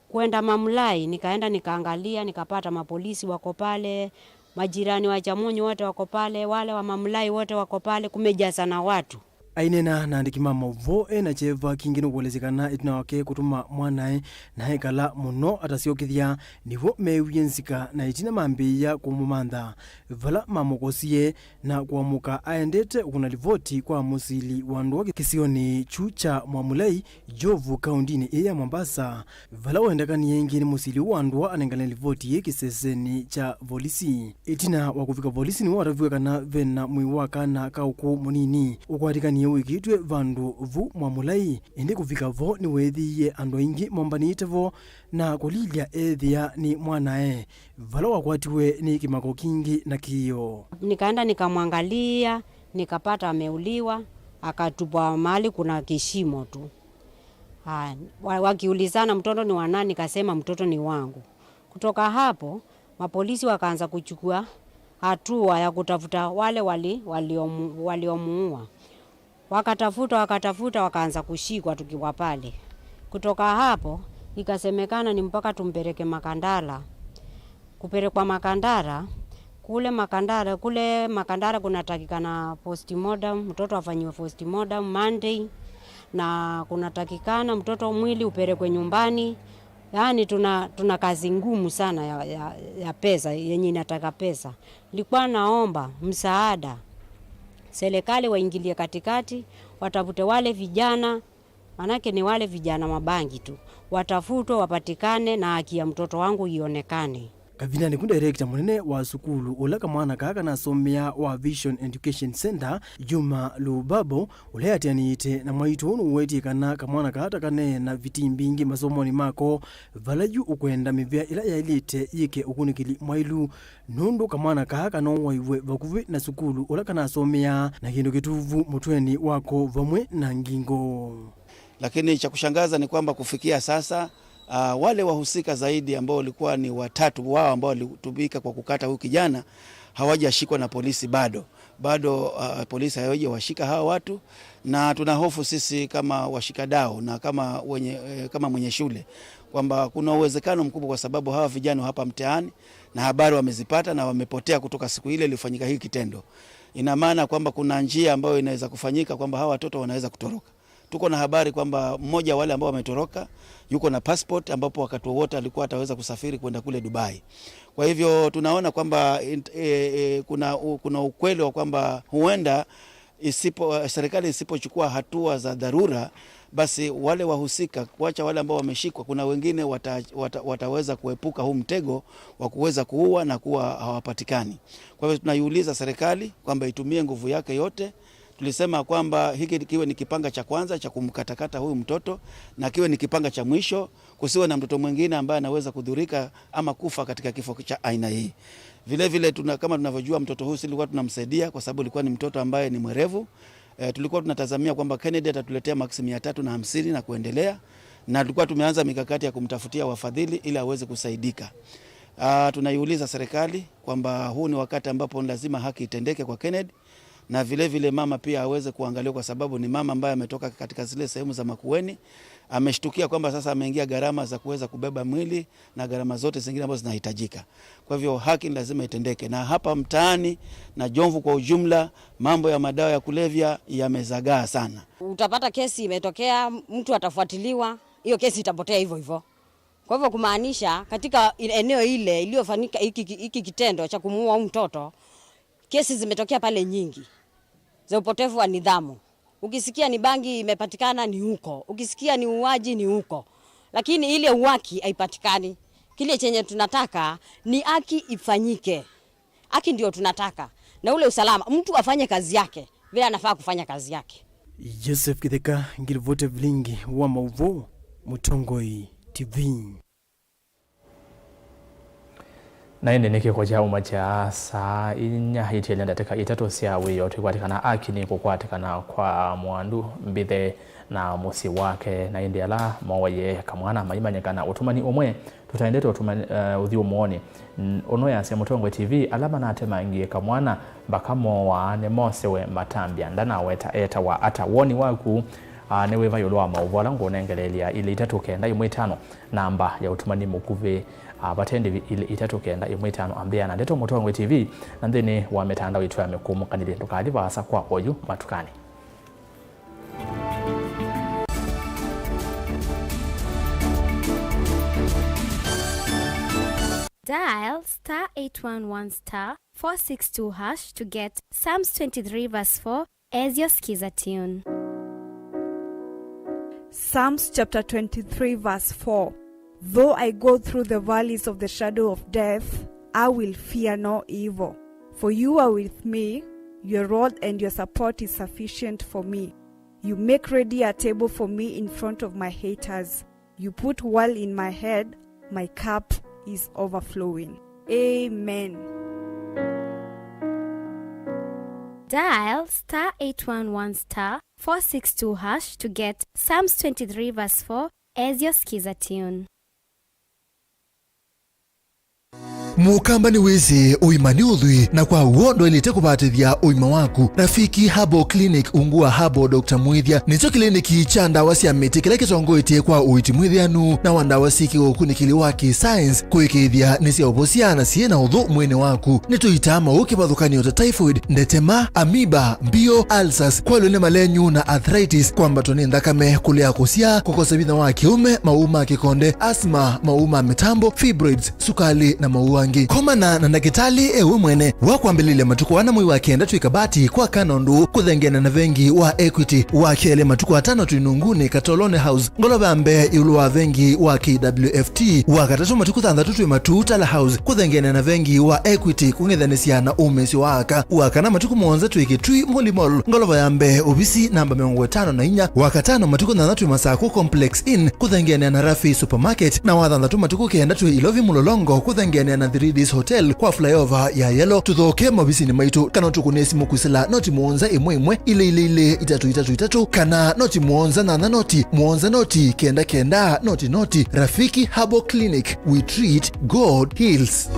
Kuenda Mamulai, nikaenda nikaangalia, nikapata mapolisi wako pale, majirani wa Chamunyu wote wako pale, wale wa Mamulai wote wako pale, kumejaa sana watu. Aineena na andĩki ma maũvoo e na kyeva kingĩ nũkũelesya kana ĩtina wake kũtũma mwanae na ekala mũno atasyokethya, nĩw'o meewie nzika na ĩtina mambĩĩa kũmũmantha. Vala mamũkosie, na kũamũka aendete ũkũna livoti kwa mũsili wa ndũa kĩsionĩ kyu kya Mwamulai, Jomvu, kaũndinĩ ĩĩ ya Mombasa. Vala wendekanie ĩngĩ nĩ mũsili ũũ wa ndũa anengane livoti yĩ kĩsesenĩ kya volisi. Ĩtina wa kũvika volisi nĩwataviw'e kana ve na mwĩĩ wa kana ka ũkũũ mũnini ũkwatĩkanie wĩkĩtw'e vandũ vu Mwamulai, ĩndĩ kũvika vo nĩweethĩie andũ aingĩ mombanĩte vo na kũlilya eethĩa nĩ mwanae. Vala wakwatiwe nĩ kĩmako kingĩ na kĩĩo. Nikaenda nikamwangalia, nikapata ameuliwa, akatupwa mahali kuna kishimo tu. Haya, wa-, wakiulizana, "Mtoto ni wa nani?" Nikasema, "Mtoto ni wangu." Kutoka hapo, mapolisi wakaanza kuchukua hatua ya kutafuta wale wali-, waliomu-, waliomuua. Wakatafuta, wakatafuta, wakaanza kushikwa tukiwa pale. Kutoka hapo, ikasemekana ni mpaka tumpeleke Makandala. Kupelekwa Makandala, kule Makandala, kule Makandala kunatakikana postmortem, mtoto afanyiwe postmortem Monday, na kunatakikana mtoto mwili upelekwe nyumbani. Yaani tuna, tuna kazi ngumu sana ya, ya, ya pesa, yenye inataka pesa. Nilikuwa naomba msaada, serikali waingilie katikati, watafute wale vijana, manake ni wale vijana mabangi tu, watafutwe, wapatikane na haki ya mtoto wangu ionekane. Kavindanĩ ku, director mũnene wa sukulu ũla kamwana kaa kanasomea wa Vision Education Center, Juma Lubabo, ũla atianĩĩte na mwaitũ nũwetie kana kamwana kaa ta kaneena vitii mbingĩ masomonĩ mako, vala yu ũkwenda mĩvĩa ĩla yaĩlĩte yĩke ũkunĩkĩli mwailu, nũndũ kamwana kaa kanowaiwe vakuvĩ na sukulu ũla kanasomeaa na kĩndũ kĩtuvu mũtwenĩ wako vamwe na ngingo. Lakini cha kushangaza ni kwamba kufikia sasa, ah, wale wahusika zaidi ambao walikuwa ni watatu wao ambao walitumika kwa kukata huyu kijana hawajashikwa na polisi bado. Bado, ah, polisi hawajawashika hawa watu, na tuna hofu sisi kama washikadau na kama wenye, eh, kama mwenye shule kwamba kuna uwezekano mkubwa, kwa sababu hawa vijana hapa mtaani na habari wamezipata na wamepotea kutoka siku ile ilifanyika hii kitendo. Ina maana kwamba kuna njia ambayo inaweza kufanyika kwamba hawa watoto wanaweza kutoroka. Tuko na habari kwamba mmoja wa wale ambao wametoroka yuko na passport, ambapo wakati wowote alikuwa ataweza kusafiri kwenda kule Dubai. Kwa hivyo tunaona kwamba, e, e, kuna, u-, kuna ukweli wa kwamba huenda Isipo, eh, serikali isipochukua hatua za dharura, basi wale wahusika, kuacha wale ambao wameshikwa, kuna wengine wata, wata, wataweza kuepuka huu mtego wa kuweza kuua na kuwa hawapatikani. Kwa hivyo tunaiuliza serikali kwamba itumie nguvu yake yote. Tulisema kwamba hiki kiwe ni kipanga cha kwanza cha kumkatakata huyu mtoto na kiwe ni kipanga cha mwisho, kusiwe na mtoto mwingine ambaye anaweza kudhurika ama kufa katika kifo cha aina hii. Vile vile tuna, kama tunavyojua, mtoto huyu si tulikuwa tunamsaidia kwa sababu alikuwa ni mtoto ambaye ni mwerevu. Eh, tulikuwa tunatazamia kwamba Kennedy atatuletea maksi mia tatu na hamsini na kuendelea, na tulikuwa tumeanza mikakati ya kumtafutia wafadhili ili aweze kusaidika. Ah, tunaiuliza serikali kwamba huu ni wakati ambapo ni lazima haki itendeke kwa Kennedy, na vile vile mama pia aweze kuangaliwa, kwa sababu ni mama ambaye ametoka katika zile sehemu za Makueni. Ameshtukia kwamba sasa ameingia gharama za kuweza kubeba mwili na gharama zote zingine ambazo zinahitajika. Kwa hivyo haki ni lazima itendeke, na hapa mtaani na Jomvu kwa ujumla, mambo ya madawa ya kulevya yamezagaa sana. Utapata kesi imetokea, mtu atafuatiliwa, hiyo kesi itapotea hivyo hivyo. Kwa hivyo kumaanisha katika eneo ile iliyofanyika hiki, hiki kitendo cha kumuua huyu mtoto, kesi zimetokea pale nyingi za upotevu wa nidhamu. Ukisikia ni bangi imepatikana, ni huko. Ukisikia ni uuaji, ni huko. Lakini ile uwaki haipatikani. Kile chenye tunataka ni haki ifanyike. Haki ndio tunataka. Na ule usalama, mtu afanye kazi yake vile anafaa kufanya kazi yake. Joseph Kitheka, ngilivoti vilingi wa mauvoo, Mũtongoi T V. Na ĩndĩ nĩ kĩko kya ũma kya saa inya itiele ndatĩka itatũ sya wĩoo twĩkwatĩkana aki nĩ kũkwatĩkana kwa mwandu mbithe na mũsyĩ wake, na ĩndĩ ala mowaie kamwana maimanyĩka na ũtũmani ũmwe tũtaendete ũtũmani, eh, ũthyũmũonĩ. N-, ũnũyasya Mũtongoi T V, ala manatemangie kamwana mbaka mowa nĩmosewe matambya. Ndanaweta etawa ata. Woni waku, ah, nĩ wĩva ĩũlũ wa maũvoo ala ngũnengeleelya ilĩ itatũ kenda ĩmwe itano? Namba ya ũtũmani mũkuvĩ, ah, vate ndĩvi ilĩ itatũ kenda ĩmwe itano. Ambĩa na Ndeto Mũtongoi T V na nthĩnĩ wa mĩtandao itũ ya mĩkũmũkanĩlye. Ndũkathi vaasa kwa oyu matukani. Dial star eight one one star four six two hash to get Psalms twenty-three verse four as your Skiza tune. Psalms chapter twenty-three, verse four. Though I go through the valleys of the shadow of death, I will fear no evil. For you are with me, your rod and your support is sufficient for me. You make ready a table for me in front of my haters. You put oil in my head, my cup is overflowing. Amen. Dial star eight one one star four six two hash to get Psalms twenty-three verse four as your Skiza tune. Mũkamba nĩwĩsĩ ũima nĩ ũthwii, na kwa w'o ndwaĩlĩte kũvatĩthya ũima waku. Rafiki Herbal Clinic ungu wa Herbal Doctor Mwĩthya nĩkyo kĩliniki kya ndawa sya mĩtĩ kĩla kĩtongoetye kwa ũiiti mwĩthĩanu na wa ndawa syĩ kĩũkunĩkĩli wa kĩ-science kũĩkĩĩthya nĩsyaũvosya na syĩ na ũthũ mwĩĩnĩ waku. Nĩtũitaa maũũ kĩvathũkany'o ta typhoid, ndetema, amoeba, mbio, ulcers, kwalw'a nĩ malenyu na arthritis, kwambatwa nĩ nthakame, kũlea kũsyaa, kũkosa vinya wa kĩũme, maũũ ma kĩkonde, asthma, maũũ ma mĩtambo, fibroids, sukalĩ, na maũũ angĩ. Komana na ndakĩtalĩ e we mwene. Wa kwambĩlĩlya matukũ ana mwei wa kenda twĩ Kabati kwa Kanondũ, kũthengeana na vengi wa Equity. Wa kelĩ matukũ atano twĩ Nungunĩ, Katolone House, ngolova ya mbee ĩũlũ wa vengi wa K W F T. Wa katatũ matukũ thanthatũ twĩ Matuu, Tala House, kũthengeana na vengi wa Equity, kũng'ethanĩsya na ũmĩĩsyo wa aka. Wa kana matukũ mũonza twĩ Kĩtui, Muli Mall, ngolova ya mbee, ovisi namba mĩongo ĩtano na inya. Wa katano matukũ thanthatũ twĩ Masakũ Complex Inn, kũthengeanĩa na Rafi Supermarket, na wa thanthatũ matukũ kenda twĩ Ilovi Mlolongo, kũthengeanĩa na Three Ds Hotel kwa flyover ya Yellow. Tũthooke maovisinĩ maitũ, kana ũtũkũnĩe simũ kwĩsĩla noti mũonza ĩmwe ĩmwe, ilĩ ilĩ ilĩ, itatũ itatũ itatũ, kana noti mũonza nyanya noti, mũonza noti, kenda kenda, noti noti. Rafiki Herbal Clinic, we treat, God heals.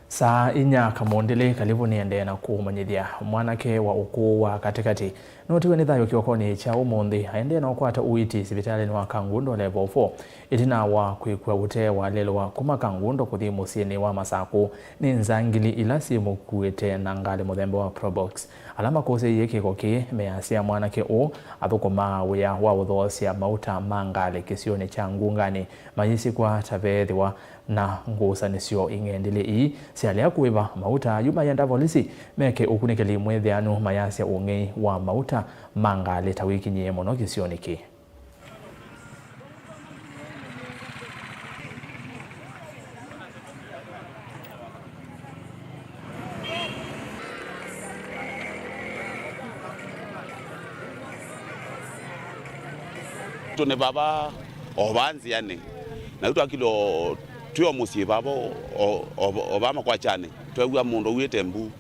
Saa inya kamũndĩlĩ, kalĩvũ nĩendee na kũmanyĩthya. Mwanake wa ũkũũ wa katĩkatĩ Nũtiwe nĩ thayũ kĩokonĩ kya ũmũnthĩ, aendee na ũkwata ũiiti sivitalĩnĩ wa Kangundo Level four, ĩtina wa kwĩkw'a ũtee wa lelũ wa kuma Kangundo kũthi mũsyĩnĩ wa Masakũ nĩ nzangili ila syĩmũkuĩte na ngalĩ mũthemba wa Probox. Ala makũsĩĩie kĩko kĩĩ measya mwanake ũũ athũkũmaa wĩa wa ũthoosya mauta ma ngalĩ kĩsionĩ kya Ngungani, mayĩsĩ kwa ta veethĩwa na ngusanĩsyo ing'endilĩ ii syalea kũĩva. Mauta ayu mayenda volisi meke ũkunĩkĩli mwĩthĩanu mayasya ũng'ei wa mauta ma ngalĩ ta wĩkinyĩe mũno kĩsionĩ kĩĩ. Tũnĩ vava o vaa nzĩanĩ, na yu twakile o twĩ o mũsyĩ vava o, o, o, o vaa makwakyanĩ, twew'a mũndũ auĩte mbu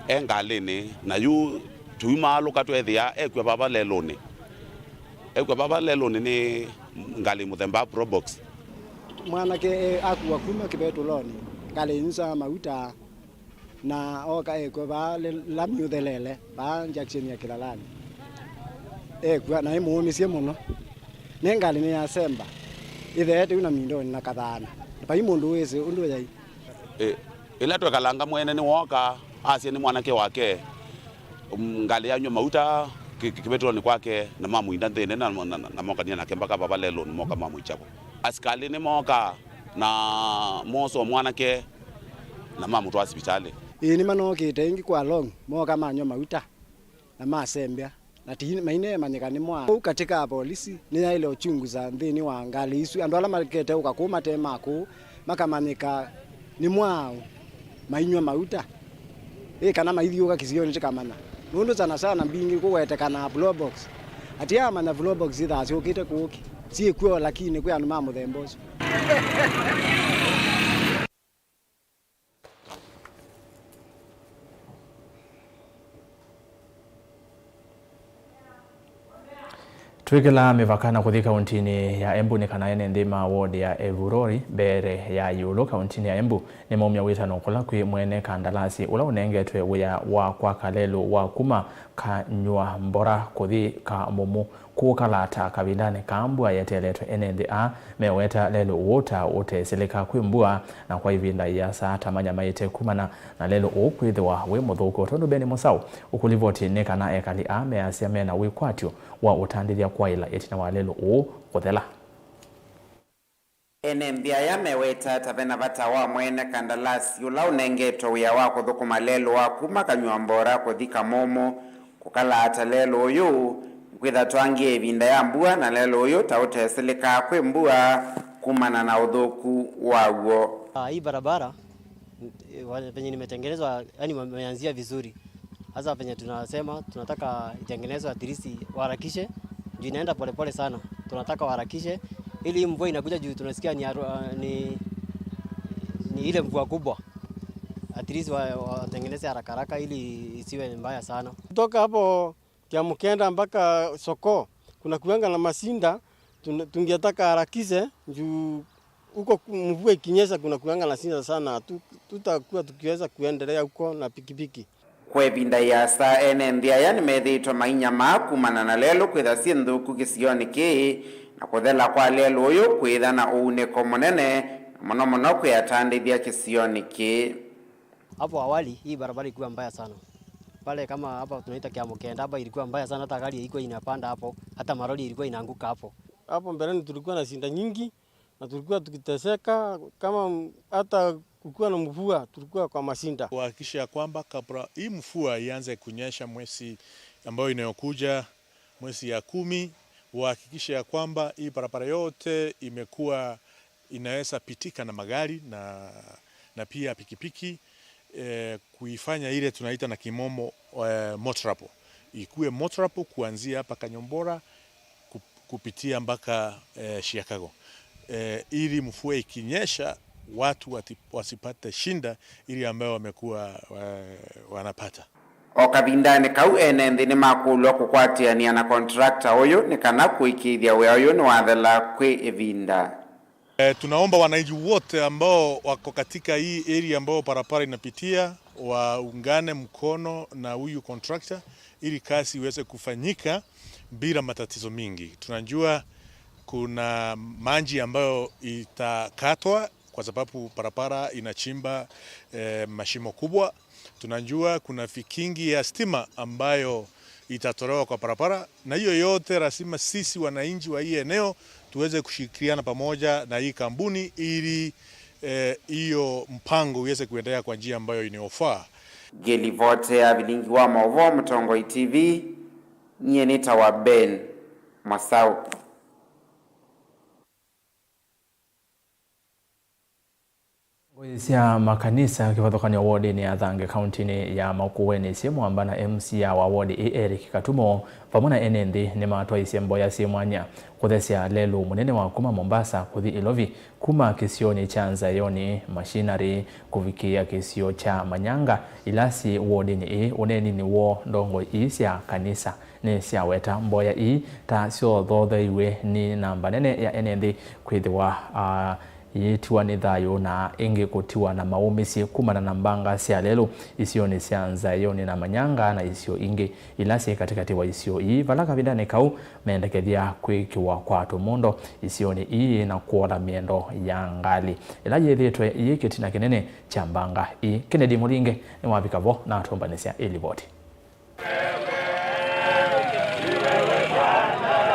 e ngalĩnĩ, na yu tũimaalũka tweethĩa ekw'a vava lelũnĩ. Ekw'a vava lelũnĩ nĩ ngalĩ mũthemba wa Probox. Mwanake e, akuwa kuma kĩvetũlonĩ, ngalĩ nyusaa mauta, na oka ekw'a vaa le-, lami ũthelele, vaa junction ya Kĩlalanĩ. Ekw'a, na ĩmũũmĩsye mũno. Nĩ ngalĩ nĩyasemba, ĩtheete yu na mindonĩ na kathaana. Vai mũndũ wĩsĩ ũndũ yaĩ. Ĩ, ĩla twekalanga mwene nĩwooka, asya nĩ mwanake wake, mm, ngalĩ yanywa mauta kĩ-, kĩ-, kĩvetũlonĩ kwake, na mamũinda nthĩnĩ, na, na, na, na mokania nake mpaka vava lelũnĩ, moka mamwĩkya vo. Asikalĩ nĩmooka na moosa mwanake na mamũtwaa sivitalĩ. Ĩĩ, nĩmanookĩte ĩngĩ kwa long, mooka manywa mauta na masembea. Na ti maineemanyĩka nĩ mwaaũ. Kũu katĩ ka apolisi nĩyaĩle ũchunguza nthĩnĩ wa ngalĩ isu. Andũ ala malekete ũka kũu mate ma kũu makamanyĩka nĩ mwaaũ mainyw'a mauta, ĩ, kana maithyũũka kĩsionĩ tĩkamanya. Nũndũ sana sana mbingĩ kũwetekanaa Probox. Atiamanya Probox ithaa syũkĩte kũũ kĩ syĩkw'o, lakini kwĩ andũ ma mũthemba ũsu. Twĩkĩlaa mĩvaka na kũthi kauntinĩ ya Embu nĩ kana ene nthĩ ma ward ya Evurori, Mbeere ya ĩũlũ, kauntinĩ ya Embu, nĩmaumya wĩtano kũla kwĩ mwene kandalasi ũla ũnengetwe wĩa wa kwaka lelũ wa kuma Kanyuambora kũthi Kamumu. Kũkalata kavindanĩ kaa mbua yeteeletwe, ene nthĩ aa meweta lelũ ũũ ta ũteesĩlĩka kwĩ mbua, na kwa ĩvinda yĩasa ta manyamaĩte kumana na lelũ ũũ kwĩthĩwa wĩ mũthũku. O tondũ Ben Mũsaũ ũkũlivoti nĩ kana ekali aa measya mena wĩkwatyo wa ũtandĩthya kwaĩla ĩtina wa lelũ ũũ kũthela. Ene nthĩ aya meweta ta vena vata wa mwene kandalasi ũla ũnengetwe wĩa wa kũthũkũma lelũ wa kuma Kanyuambora kũthi Kamumu kũkalaata lelũ ũyũ, kwĩtha twangĩe ĩvinda ya mbua na lelũ ũyũ ta ũtesĩlĩkaa kwĩ mbua kumana na ũthũku waw'o. Ah, hii barabara, eh, wa-, venye nimetengenezwa, yani wameanzia vizuri. Sasa venye tunasema, tunataka itengenezwe at least waharakishe, juu inaenda polepole sana. Tunataka waharakishe, ili hii mvua inakuja juu tunasikia ni aru-, ah, ni, ni ile mvua kubwa. At least wa-, watengeneze haraka haraka ili isiwe mbaya sana. Kutoka hapo Kiamukenda mpaka soko, kuna kuanga na masinda, tun-, tungetaka harakishe, juu huko ku-, mvua ikinyesha kuna kuanga na sinda sana, tu-, tutakuwa tukiweza kuendelea huko na pikipiki. Kwa ĩvinda yĩasa, ene nthĩ aya nĩmethĩĩtwe mainyamaa kumana na lelũ kwĩtha syĩ nthũku kĩsionĩ kĩĩ, na kũthela kwa lelũ ũyũ kwĩtha na ũunĩko mũnene, na mũno mũno kwĩ atandĩthya kĩsionĩ kĩĩ. Hapo awali, hii barabara ilikuwa mbaya sana. Pale kama hapa tunaita Kiamukenda, hapa ilikuwa mbaya sana, hata gari ilikuwa inapanda hapo, hata malori ilikuwa inaanguka hapo. Hapo mbeleni tulikuwa na shida nyingi, na tulikuwa tukiteseka, kama m-, hata kukiwa na mvua, tulikuwa kwa masinda. Kuhakikisha ya kwamba kabla hii mvua ianze kunyesha mwezi ambayo inayokuja, mwezi ya kumi, wahakikishe ya kwamba hii barabara yote imekuwa inaweza pitika na magari na, na pia pikipiki, eh, kuifanya ile tunaita na kimombo, eh, motorable. Ikuwe motorable kuanzia hapa Kanyombora kup-, kupitia mpaka, eh, Chicago. Eh, ili mvua ikinyesha, watu wati-, wasipate shinda ili ambayo wamekuwa, eh, wanapata. O kavindanĩ kau, ene nthĩ nĩmakũlw'a kũkwatĩanĩa na contractor ũyũ nĩ kana kũĩkĩĩthya wĩa ũyũ nĩwathela kwĩ ĩvinda. Eh, tunaomba wananchi wote ambao wako katika hii area ambao barabara inapitia waungane mkono na huyu contractor ili kazi iweze kufanyika bila matatizo mingi. Tunajua kuna maji ambayo itakatwa kwa sababu barabara inachimba, eh, mashimo kubwa. Tunajua kuna vikingi ya stima ambayo itatolewa kwa barabara, na hiyo yote lazima sisi wananchi wa hii eneo tuweze kushirikiana pamoja na hii kampuni ili, eh, hiyo mpango uweze kuendelea kwa njia ambayo inayofaa. Ngĩlivotea vilingi wa maũvoo Mũtongoi T V, nyie nĩtawa Ben Masau. Ngũĩ sya makanisa kĩvathũkany'o wodinĩ ya Thange kauntinĩ ya Makueni syĩ mwamba na M C A wa wodi ĩĩ Eric Katumo vamwe na ene nthĩ nĩmatwaisye mboya syĩ mwanya kũthesya lelũ mũnene wa kuma Mombasa kũthi Ilovi, kuma kĩsionĩ kya Nzayoni Mashinarĩ kũvikĩĩa kĩsio kya Manyanga, ila syĩ wodinĩ ĩĩ. Ũneeninĩ woo, ndongoi ii sya kanisa nĩsyaweta mboya ii ta syothotheiw'e nĩ namba nene ya ene nthĩ kwĩthĩwa, ah, yĩtiwa nĩ thayũ na ĩngĩ kũtiwa na maũmĩsye kumana na mbanga sya lelũ isionĩ sya Nzayoni na Manyanga na isio ingĩ ila syĩ katĩkatĩ wa isio ii, vala kavindanĩ kau mendekethya kwĩkĩwa kwa tũmũndo isionĩ ii na kwola mĩendo ya ngalĩ ĩla yĩthĩĩtwe yĩ kĩtina kĩnene kya mbanga ii. Kennedy Mũlinge nĩwavika vo na atũmbanĩsya ĩlivoti.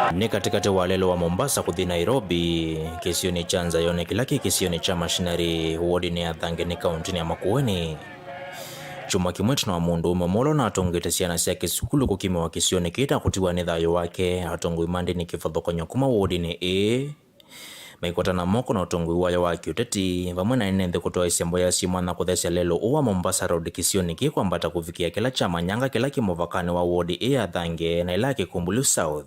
Nĩ katĩkatĩ wa lelũ wa Mombasa kũthi Nairobi, kĩsionĩ kya Nzayoni kĩla kĩ kĩsionĩ kya Mashinarĩ, wodinĩ ya Thange nĩ kauntinĩ ya Makueni. Kyumwa kĩmwe ĩtina wa mũndũũme ũmwe ũla ũnatũngĩte syana syake sukulu kũkimĩwa kĩsionĩ kĩĩ ta kũtiwa nĩ thayũ wake, atongoi ma ndĩni kĩvathũkany'o kuma wodinĩ ĩĩ maikwatana moko na ũtongoi wayo wa kĩũteti, vamwe na ene nthĩ kũtwaĩsya mboya syĩ mwanya kũthesya lelũ ũũ wa Mombasa Road kĩsionĩ kĩĩ kwambata kũvikĩa kĩla kya Manyanga kĩla kĩ mũvakanĩ wa wodi ĩĩ ya Thange na ĩla ya Kĩkumbulu South.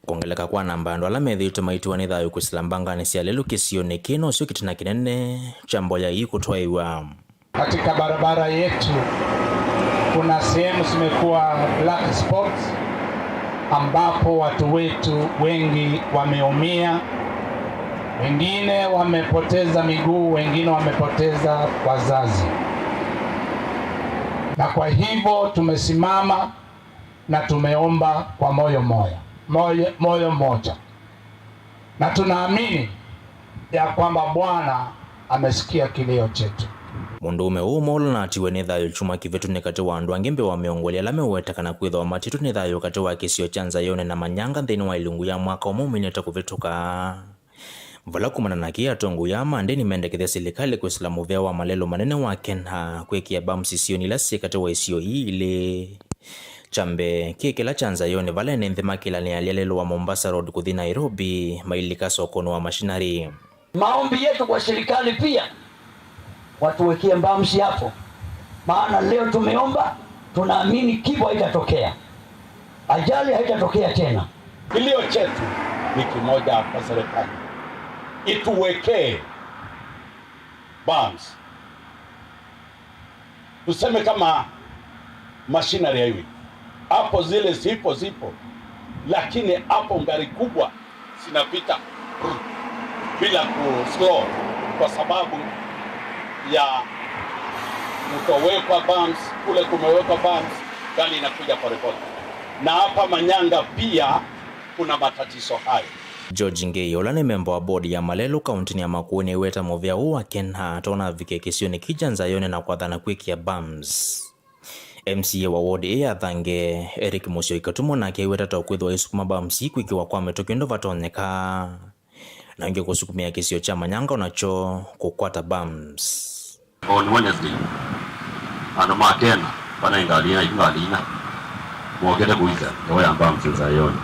Kwongeleka kwa namba andũ ala methĩĩtwe maitiwa nĩ thayũ kwĩsĩla mbanganĩ sya lelũ kĩsionĩ kĩĩ nosyo kĩtina kĩnene kya mboya ii kũtwaĩwa. Katika barabara yetu kuna sehemu zimekuwa black spots ambapo watu wetu wengi wameumia, wengine wamepoteza miguu, wengine wamepoteza wazazi. Na kwa hivyo tumesimama na tumeomba kwa moyo moja, moyo, moyo moja. Na tunaamini ya kwamba Bwana amesikia kilio chetu. Mũndũũme ũũ ũmwe ũla natiwe nĩ thayũ kyumwa kĩvĩtu nĩ katĩ wa andũ angĩ mbee wa mĩongo ĩlĩ ala meũweta kana kwĩthĩwa matitwe nĩ thayũ katĩ wa kĩsio kya Nzayoni na Manyanga nthĩnĩ wa ilungu ya mwaka ũmwe ũminĩte kũvĩtũka. Vala kumana na kĩĩ, atongoi aa ma ndĩni mendekethya silikalĩ kwĩsĩla mũvea wa malelũ manene wa Kenha kwĩkĩa bams isionĩ ila syĩ katĩ wa isio ii ilĩ. Kya mbee, kĩĩ kĩla kya Nzayoni vala ene nthĩ makĩlanĩalya lelũ wa Mombasa Road kũthi Nairobi mailika sokonĩ wa Mashinarĩ. Maombi yetu kwa serikali pia watuwekee bams hapo, maana leo tumeomba, tunaamini kifo haitatokea, ajali haitatokea tena. Kilio chetu ni kimoja kwa serikali, ituwekee bams. Tuseme kama Machinery Highway. Hapo zile zipo, zipo. Lakini hapo gari kubwa zinapita bila ku slow kwa sababu ya kutowekwa bumps, kule kumewekwa bumps, gari inakuja polepole. Na hapa Manyanga pia kuna matatizo hayo. George Ngei, ũla nĩ memba wa bodi ya malelũ kauntinĩ ya Makueni, nĩweta mũvea ũũ wa Kenha tondũ navike kĩsionĩ kĩĩ kya Nzayoni na kwathana kwĩkĩa bumps. M C A wa ward ĩĩ ya Thange, Eric Mũsyoi Katumo, nake aiweta ta ũkwĩthĩwa aisukuma bumps ii kwĩkĩwa kwa mĩtũkĩ ũndũ vatonyeka, na ĩngĩ kũsukumĩa kĩsio kya Manyanga onakyo kũkwata bumps. On Wednesday, andũ ma Kenha, vana ngalĩ ina, iku ngalĩ ina, mokĩte kũisya ngewa ya bumps Nzayoni.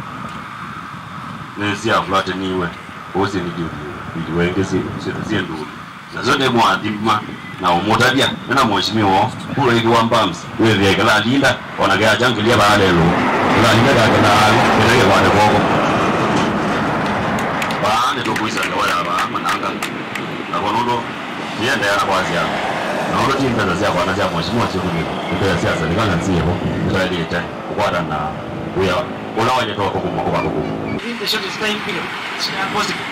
Nĩ sya flateniwe, kũu syĩ video, video ingĩ syĩ, syĩ, syĩ ndũni. Nasyo nĩmwathima na ũmũtavya, nĩ na mheshimiwa, kũla ĩkĩwa bumps, wĩthĩe kĩla linda, ona kĩakyangĩlya vaa lelũ, kĩla linda kyakĩlaa, kĩla kĩkwate kwoko. Vaa nĩtũkwĩsa ngewa ya vaa Manyanga. Na kwa nũndũ, nĩendeea na kwasya, na nũndũ ti mbesa syakwa na sya mheshimiwa syĩkũlĩtwe, nĩ mbesa sya serikali na nzĩvo, nĩtwaĩlĩte kũkwata na wĩa ũla waĩlĩte ũthũkũmwa kũvathũkũmwa. Nĩ ndeto cia time period, cia positive.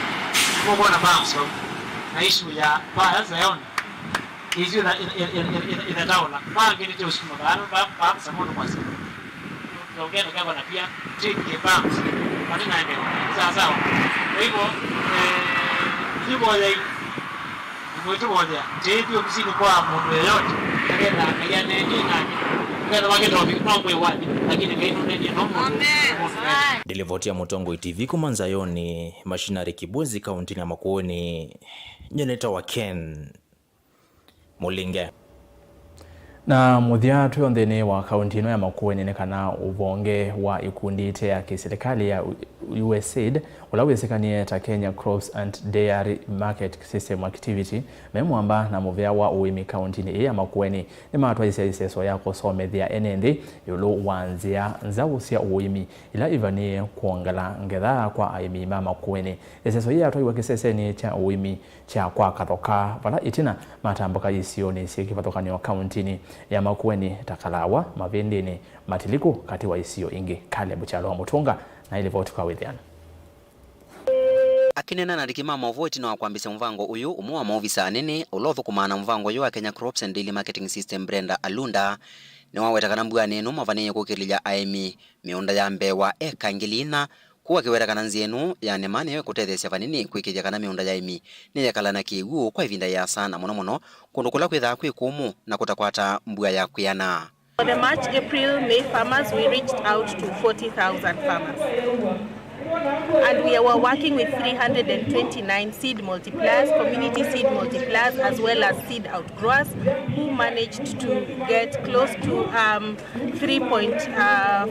Nĩkuona bumps vau. Na issue ya paa ya Zion. Ĩsu ĩtha-, ĩtha-, ĩthataũla. Mangĩ nĩtũsukuma vaa, vaa, vaa, samono kwa siku. Ongea na gavana pia, take the bumps. Matinaende. Sawa sawa. Kwa hivyo, eh, tuvoyei. Mwĩtũvoyea. Tĩĩthi ofisini kwa mũndũ yeyote. Aketha Ngai anenie nake. Aketha wake topic no mwĩ wathi. Lakini Ngai nũnenie no mũndũ. Amen. Mũndũ. Ndilivoti ya Mũtongoi T V kuma Nzayoni, Machinery Kibwezi, kaunti ya Makueni. Nyie nĩtawa Ken Mũlinge. Na mũthya twĩ o nthĩnĩ wa kaunti ĩno ya Makueni nĩ kana ũvonge wa ikundi ite ya kĩsilikalĩ ya U S A I D, ũla wĩsĩkanĩe ta Kenya Crops and Dairy Market System Activity, me mwamba na mũvĩa wa ũĩmi kauntinĩ ĩĩ ya Makueni, nĩmatwaisye ĩseso ya kũsomethya ene nthĩ ĩũlũ wa nzĩa nzaũ sya ũĩmi ila ivanĩe kwongela ngetha kwa aĩmi ma Makueni. Ĩseso yĩĩ yatwaiwe kĩsesenĩ kya ũĩmi kya kwa Kathoka, vala ĩtina matambũka isionĩ syĩ kĩvathũkany'o kauntinĩ ya Makueni ta Kalawa, Mavĩndĩnĩ, Matiliku, katĩ wa isio ingĩ. Caleb Kyalo wa Mũtũnga na ĩlivoti kwa wĩthĩano. Akĩneena na andĩki ma maũvoo ĩtina wa kwambĩsya mũvango ũyũ, ũmwe wa maovisa anene ũla ũthũkũmaa na mũvango ũyũ wa Kenya Crops and Dairy Marketing System, Brenda Alunda, nĩwaweta kana mbua nene ĩno mavanĩĩe kũkĩlĩlya aĩmi mĩũnda ya mbee wa eka ngili ina, kũu akĩweta kana nzĩa ĩno ya nĩma nĩyo ĩkũtetheesya vanini kwĩkĩĩthya kana mĩũnda ya aĩmi nĩyekala na kĩw'ũ kwa ĩvinda yĩasa, na mũno mũno kũndũ kũla kwĩthaa kwĩ kũmũ na kũtakwata mbua ya kwĩana. For the March, April, May farmers, we reached out to forty thousand farmers. And we were working with three hundred and twenty-nine seed multipliers, community seed multipliers, as well as seed outgrowers, who managed to get close to, um, three point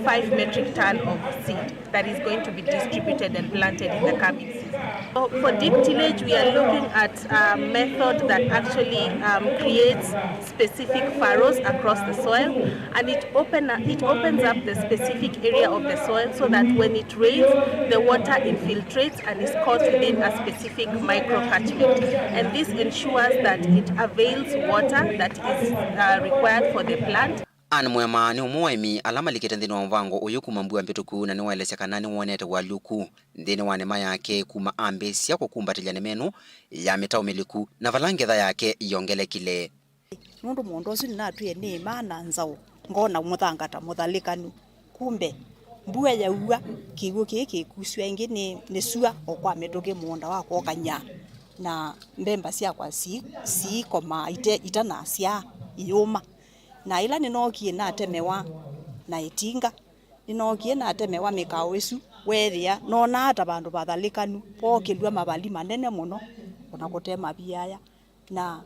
five metric ton of seed that is going to be distributed and planted in the coming season. So for deep tillage, we are looking at a method that actually, um, creates specific furrows across the soil, and it open, it opens up the specific area of the soil so that when it rains, the water infiltrates and is caught within a specific microcatchment, and this ensures that it avails water that is, uh, required for the plant. Ann Mwema nĩ ũmwe wa aĩmi ala malikĩte nthĩnĩ wa mũvango ũyũ kuma mbua mbĩtũku, na nĩwaelesya kana nĩwonete ũalyũku nthĩnĩ wa nĩma yake kuma ambĩĩsya kũkumbatĩlya nĩma ĩno ya mĩtaũ mĩliku, na vala ngetha yake yongelekile. Nũndũ mũũnda ũsu nĩnatwie nĩĩmaa na nzaũ, ngona mũthanga ta mũthalĩkanu. Kumbe, mbua yaua, kĩw'ũ kĩĩ kĩkusw'a ĩngĩ nĩ, nĩ sua o kwa mĩtũkĩ mũũnda wakwa ũkany'a, na mbemba syakwa sii-, siikomaa ite-, itanasyaa, iyũma. Na ĩla nĩnookie natemewa na ĩtinga, nĩnookie natemewa mĩkaũ ĩsu, weethĩa noonaa ta vandũ vathalĩkanu, vookĩlw'a mavali manene mũno, o na kũte maviaya. Na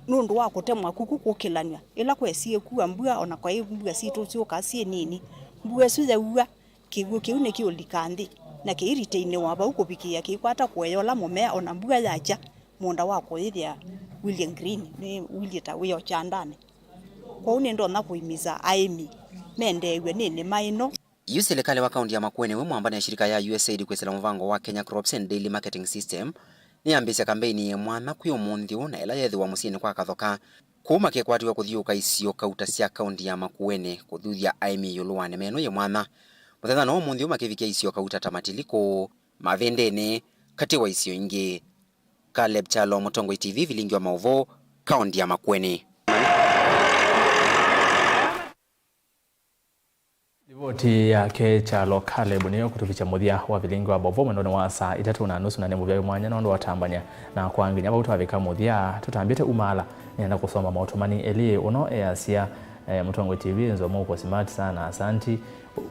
nũndũ wa kũtemwa kuku kũkĩlanw'a, ĩla kwesie kua mbua, o na kwaĩ mbua sitũ syũka syĩ nini, mbua ĩsu yaua, kĩw'ũ kĩu nĩkĩũlika nthĩ, na kĩiritĩinĩwa vau kũvikĩĩa kĩikwata kũea ũla mũmea, o na mbua yakya, mũũnda wakwa ũyĩthĩa ũilyĩ green, nĩ ũilyĩ ta wĩ o kyandanĩ. Kwoou nĩndonya kũimisa aĩmi mendeew'e nĩ nĩma ĩno. Yu silikalĩ wa kaunti ya Makueni wĩ mwamba na shirika ya U S A I D kwĩsĩla mũvango wa Kenya Crops and Dairy Marketing System nĩyambĩĩsya kambeini yĩ mwanya kwĩ ũmũnthĩ ũũ, na ĩla yeethĩwa mũsyĩnĩ kwa Kathoka, kũu makĩkwatiw'a kũthiũũka isio kauta sya kaunti ya Makueni kũthuthya aĩmi ĩũlũ wa nĩma ĩno yĩ mwanya. Mũthenya no ũmũnthĩ ũũ makĩvikĩa isio kauta ta Matiliku, Mavĩndĩnĩ, katĩ wa isio ingĩ. Caleb Kyalo, Mũtongoi T V, vilingi wa maũvoo, kaunti ya Makueni. Livoti yake Kyalo Caleb nĩyo kũtũvikya mũthya wa vilingi wa maũvoo mwendonĩ wa saa itatũ na nusu, na nĩ mũvya wĩ mwanya nũndũ wa ũtambany'a. Na kwa nginya vau twavika mũthya, tũtambĩte umaala, nĩenda kũsoma maũtũmani elĩ ũno easya, eh, Mũtongoi T V, nzomo uko smart sana, asanti.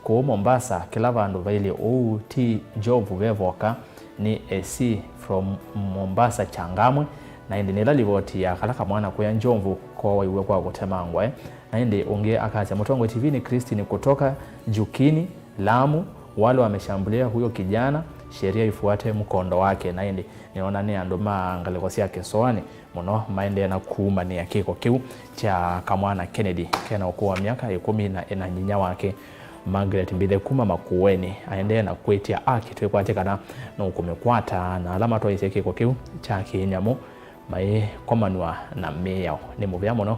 Kũu Mombasa, kĩla vandũ vailyĩ ũu, ti Njovu ve voka, nĩ A C from Mombasa, Changamwe. Na ĩndĩ nĩ ĩla livoti ya kala kamwana kũya Njovu kowaiwe kwa kũtemangwa, eh. Na ĩndĩ ũngĩ akasya, Mũtongoi T V, ni Christine kutoka Jukini, Lamu, wale wameshambulia huyo kijana, sheria ifuate mkondo wake. Na ĩndĩ nĩona nĩ andũ ma ngalĩko sya kĩsoanĩ mũno maendee na kuumanĩa kĩko kĩu kya kamwana Kennedy kena ũkũũ wa myaka ĩkũmi na ĩna, nyinya wake Margaret Mbithe kuma Makueni aendee na kwĩtya aki twĩkwatye kana nũkũmĩkwata, na ala matwaisye kĩko kĩu kya kĩnyamũ maikomanw'a na mĩao. Nĩ mũvea mũno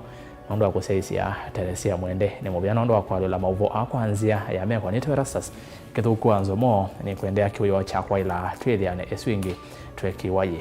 nũndũ wa kũsyaĩĩsya Teresia Mwende. Nĩ mũvea nũndũ wa kũalyũla maũvoo aa kwa nzĩa ya meko. Nĩtawa Erastus Kĩthũku wa Nzomo, nĩkwendea kĩwĩoo kyakwa ĩla twĩthĩane ĩsu ĩngĩ twekiwa yĩ.